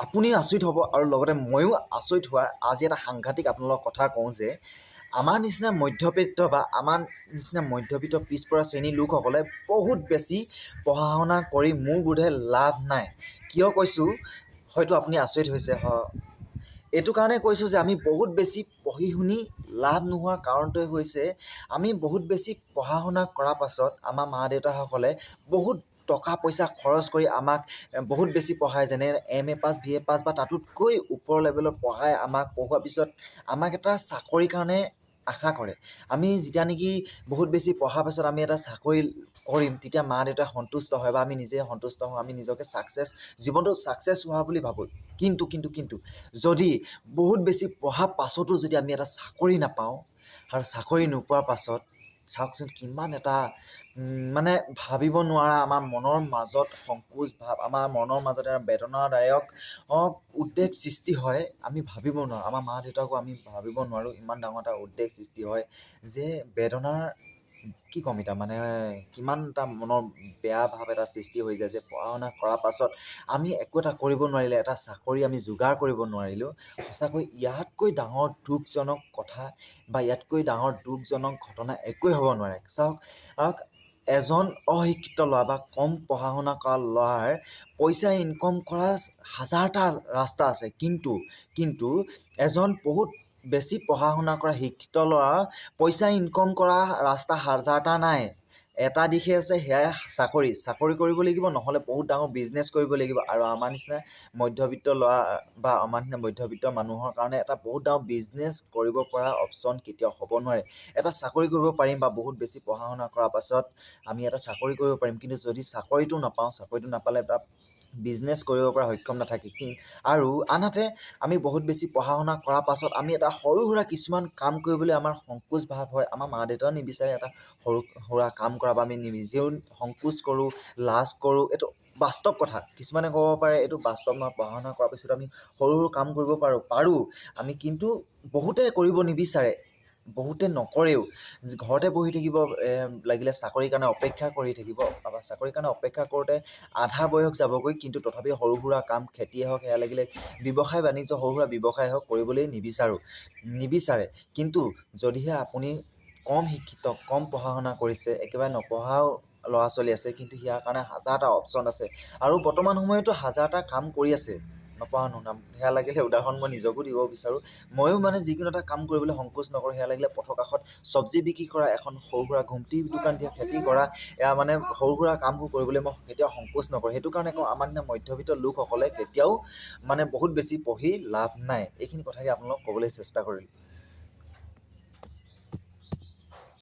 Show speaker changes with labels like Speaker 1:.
Speaker 1: আপুনি আচৰিত হ'ব আৰু লগতে ময়ো আচৰিত হোৱা আজি এটা সাংঘাতিক আপোনালোকক কথা কওঁ যে আমাৰ নিচিনা মধ্যবিত্ত বা আমাৰ নিচিনা মধ্যবিত্ত পিছপৰা শ্ৰেণীৰ লোকসকলে বহুত বেছি পঢ়া শুনা কৰি মোৰ বোধে লাভ নাই। কিয় কৈছোঁ, হয়তো আপুনি আচৰিত হৈছে। এইটো কাৰণে কৈছোঁ যে আমি বহুত বেছি পঢ়ি শুনি লাভ নোহোৱাৰ কাৰণটোৱে হৈছে আমি বহুত বেছি পঢ়া শুনা কৰাৰ পাছত আমাৰ মা দেউতাসকলে বহুত টকা পইচা খৰচ কৰি আমাক বহুত বেছি পঢ়ায়, যেনে M A pass, B A pass বা তাতোতকৈ ওপৰ লেভেলত পঢ়াই আমাক পঢ়োৱাৰ পিছত আমাক এটা চাকৰিৰ কাৰণে আশা কৰে। আমি যেতিয়া নেকি বহুত বেছি পঢ়াৰ পাছত আমি এটা চাকৰি কৰিম, তেতিয়া মা দেউতা সন্তুষ্ট হয় বা আমি নিজে সন্তুষ্ট হওঁ, আমি নিজকে ছাকচেছ, জীৱনটোত ছাকচেছ হোৱা বুলি ভাবোঁ। কিন্তু কিন্তু কিন্তু যদি বহুত বেছি পঢ়াৰ পাছতো যদি আমি এটা চাকৰি নাপাওঁ, আৰু চাকৰি নোপোৱাৰ পাছত চাওকচোন কিমান এটা মানে ভাবিব নোৱাৰা আমাৰ মনৰ মাজত সংকোচ ভাৱ, আমাৰ মনৰ মাজত এটা বেদনাদায়ক উদ্বেগ সৃষ্টি হয়। আমি ভাবিব নোৱাৰোঁ, আমাৰ মা দেউতাকো আমি ভাবিব নোৱাৰোঁ, ইমান ডাঙৰ এটা উদ্বেগ সৃষ্টি হয় যে বেদনাৰ কি ক'ম এতিয়া, মানে কিমান এটা মনৰ বেয়া ভাৱ এটা সৃষ্টি হৈ যায় যে পঢ়া শুনা কৰাৰ পাছত আমি একো এটা কৰিব নোৱাৰিলে, এটা চাকৰি আমি যোগাৰ কৰিব নোৱাৰিলোঁ। সঁচাকৈ ইয়াতকৈ ডাঙৰ দুখজনক কথা বা ইয়াতকৈ ডাঙৰ দুখজনক ঘটনা একোৱেই হ'ব নোৱাৰে। চাওক, এজন অশিক্ষিত ল'ৰা বা কম পঢ়া শুনা কৰা ল'ৰাৰ পইচা ইনকম কৰা হাজাৰটা ৰাস্তা আছে, কিন্তু এজন বহুত বেছি পঢ়া শুনা কৰা শিক্ষিত ল'ৰা পইচা ইনকম কৰা ৰাস্তা হাজাৰটা নাই। এটা দিশে আছে, সেয়াই চাকৰি। চাকৰি কৰিব লাগিব, নহ'লে বহুত ডাঙৰ বিজনেছ কৰিব লাগিব। আৰু আমাৰ নিচিনা মধ্যবিত্ত ল'ৰা বা আমাৰ নিচিনা মধ্যবিত্ত মানুহৰ কাৰণে এটা বহুত ডাঙৰ বিজনেছ কৰিব পৰা অপশ্যন কেতিয়াও হ'ব নোৱাৰে। এটা চাকৰি কৰিব পাৰিম বা বহুত বেছি পঢ়া শুনা কৰাৰ পাছত আমি এটা চাকৰি কৰিব পাৰিম, কিন্তু যদি চাকৰিটো নাপাওঁ, চাকৰিটো নাপালে এটা বিজনেছ কৰিব পৰা সক্ষম নাথাকে। আৰু আনহাতে আমি বহুত বেছি পঢ়া শুনা কৰাৰ পাছত আমি এটা সৰু সুৰা কিছুমান কাম কৰিবলৈ আমাৰ সংকোচ ভাৱ হয়। আমাৰ মা দেউতাও নিবিচাৰে এটা সৰু সুৰা কাম কৰা, বা আমি নিজেও সংকোচ কৰোঁ, লাজ কৰোঁ। এইটো বাস্তৱ কথা। কিছুমানে ক'ব পাৰে এইটো বাস্তৱ নহয়, পঢ়া শুনা কৰাৰ পিছত আমি সৰু সৰু কাম কৰিব পাৰোঁ। পাৰোঁ আমি, কিন্তু বহুতে কৰিব নিবিচাৰে, বহুতে নকৰেও, ঘৰতে বহি থাকিব, লাগিলে চাকৰিৰ কাৰণে অপেক্ষা কৰি থাকিব। বা চাকৰিৰ কাৰণে অপেক্ষা কৰোঁতে আধা বয়স যাবগৈ, কিন্তু তথাপি সৰু সুৰা কাম, খেতিয়ে হওক, সেয়া লাগিলে ব্যৱসায় বাণিজ্য, সৰু সুৰা ব্যৱসায় হওক, কৰিবলৈ নিবিচাৰে। কিন্তু যদিহে আপুনি কম শিক্ষিত, কম পঢ়া শুনা কৰিছে, একেবাৰে নপঢ়াও ল'ৰা ছোৱালী আছে, কিন্তু ইয়াৰ কাৰণে হাজাৰটা অপশ্যন আছে। আৰু বৰ্তমান সময়তো হাজাৰটা কাম কৰি আছে নপঢ়া নুশুনা। সেয়া লাগিলে উদাহৰণ মই নিজকো দিব বিচাৰোঁ। ময়ো মানে যিকোনো এটা কাম কৰিবলৈ সংকোচ নকৰোঁ। সেয়া লাগিলে পথৰ কাষত চব্জি বিক্ৰী কৰা, এখন সৰু সুৰা ঘুমটি দোকান দিয়া, খেতি কৰা, এয়া মানে সৰু সুৰা কামবোৰ কৰিবলৈ মই কেতিয়াও সংকোচ নকৰোঁ। সেইটো কাৰণে কওঁ, আমাৰ নিচিনা মধ্যবিত্ত লোকসকলে কেতিয়াও মানে বহুত বেছি পঢ়ি লাভ নাই। এইখিনি কথাকে আপোনালোকক ক'বলৈ চেষ্টা কৰিলোঁ।